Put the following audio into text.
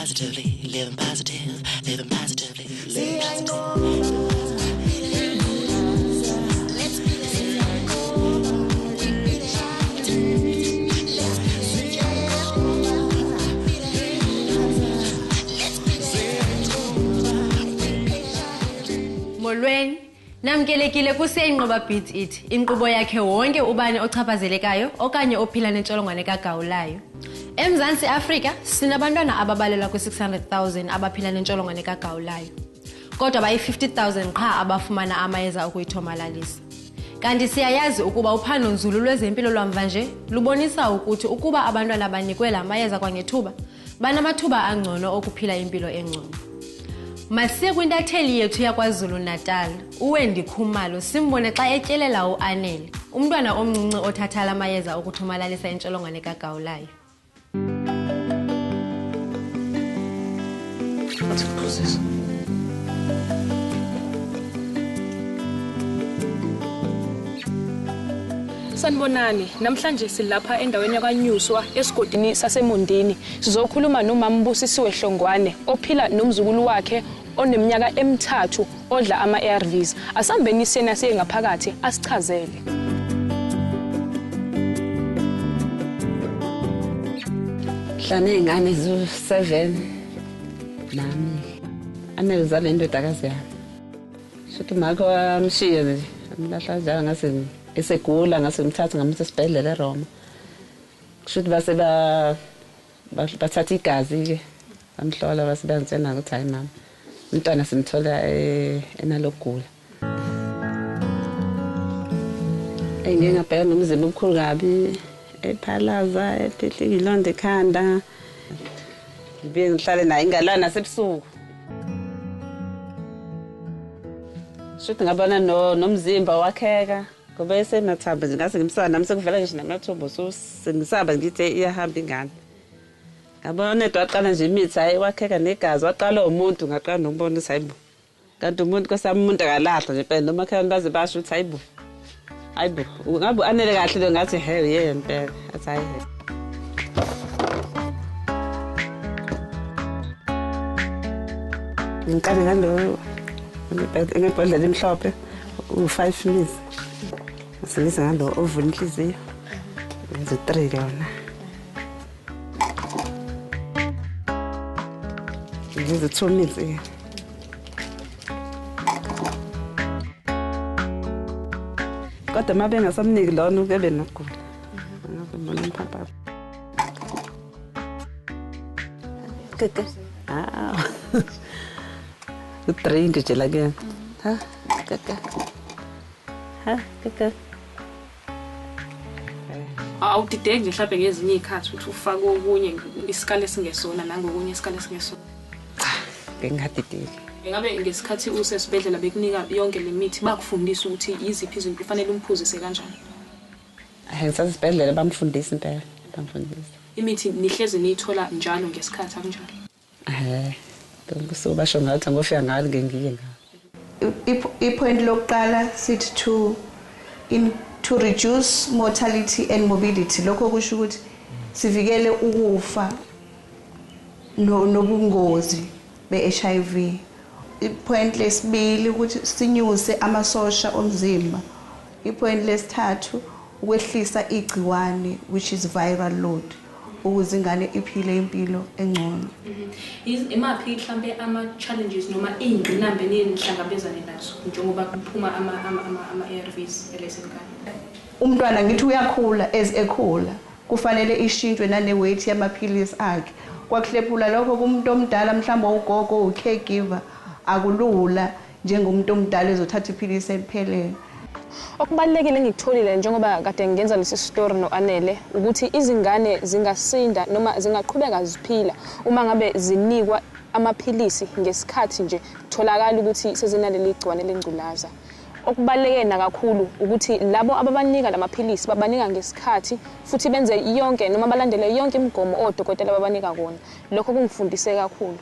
positively, living positive, living positively, living positive. Molweni, namkelekile kuSeyinqoba Beats It, inkqubo yakhe wonke ubani ochaphazelekayo okanye ophila nentsholongwane kagawulayo. EMzantsi Afrika sinabantwana ababalelwa kwi-600,000 abaphila nentsholongwane kagawulayo. Kodwa bayi-50,000 qha abafumana amayeza okuyithomalalisa. Kanti siyayazi ukuba uphando-nzulu lwezempilo lwamva nje lubonisa ukuthi ukuba abantwana banikwe la mayeza kwangethuba, banamathuba angcono okuphila impilo engcono. Masiye kwintatheli yethu yaKwaZulu-Natal, uWendy Khumalo, simbone xa etyelela uAnele, umntwana omncinci othatha la mayeza okuthomalalisa intsholongwane kagawulayo. Sanibonani, namhlanje silapha endaweni yakwaNyuswa esigodini saseMondini. Sizokhuluma nomama Busisiwe Hlongwane ophila nomzukulu wakhe oneminyaka emithathu odla ama-ARVs. Asambeni siyena siye ngaphakathi asichazele. Hlane iy'ngane ziwu-7 nami. Anele uzale indodakazi yami. Shuthi umakho wamshiya nje, amlahla kanjalo ngase esegula ngase ngimthathe ngamusa esibhedlela eRoma. Kushuthi base bathatha igazi-ke bamhlola base bangitshena ukuthi hhayi mama, umntwana simthola enalokugula. Eyi ngike ngabhekana nomzimba omkhulu kabi, ephalaza, ephihlika ilonda ekhanda. Ngibuye ngihlale naye ingalala nasebusuku. Shuthi ngabona nomzimba wakheka ngoba esemathambo nje ngase ngimsaba nami sekuvela ngisho namathumbu sengisaba ngithi iyahamba ingane. Ngabona edwa waqala nje imithi hhayi wakheka negazi waqala umuntu ngaqala nokubona ukuthi hayi bo. Kanti umuntu kosami umuntu akalahlwa nje impela nomakhelwane baze basho ukuthi hayi bo. Hayi bo, ngabe anele kahle lo ngathi he ye impela athi hayi he. Ngiqale ngalo ngebhodlela emhlophe u-5 minutes. Ngisebenza ngalo ovula inhliziyo. Ngenza 3 ke yona. Ngenza 2 minutes ke. Kodwa uma bengasamniki lona ukebe nokugula. Ngabona umphampa. Keke. Ah. U-drink nje la kuyena. Ha, keke. Ha, keke. Awudideki nje mhlawumbe ngezinye iy'khathi ukuthi ufake okunye isikali esingesona nangokunye isikali esingesona. Cha, ngingadideki. Ingabe ngesikhathi usesibhedlela bekunika yonke le mithi bakufundisa ukuthi yiziphi izinto kufanele umphuzise kanjani? Hhayi ngisasesibhedlela bamfundisa impela, bamfundisa. Imithi nihlezi niyithola njalo ngesikhathi akunjalo? Ehhe, kusuke basho ngathi ngofika ngalo ngeke ngiye ngalo. I-point lokuqala sithi to reduce mortality and morbidity. Lokho kusho ukuthi sivikele ukufa nobungozi be-HIV. I-point lesibili ukuthi sinyuse amasosha omzimba. I-point lesithathu ukwehlisa igciwane which is viral load ukuze ingane iphile impilo engcono. Imaphi mhlambe ama-challenges noma iy'ngqinamba enihlangabezane nazo njengoba kuphuma ama-ARVs elezingane? Umntwana ngithi uyakhula, as ekhula kufanele ishintshwe nane-weight yamaphilisi akhe. Kwakuhlephula lokho kumuntu omdala mhlawumbe ugogo u-caregiver akulula njengomuntu omdala ezothatha iphilisi eliphelele. Okubalulekile engikutholile njengoba kade ngenza lesi story no-Anele ukuthi izingane zingasinda noma zingaqhubeka ziphila uma ngabe zinikwa amaphilisi ngesikhathi nje kutholakala ukuthi sezinaleli gciwane lengculaza. Okubaluleke nakakhulu ukuthi labo ababanika lamaphilisi babanika ngesikhathi futhi benze yonke noma balandele yonke imigomo odokotela ababanika kona. Lokho kungifundise kakhulu.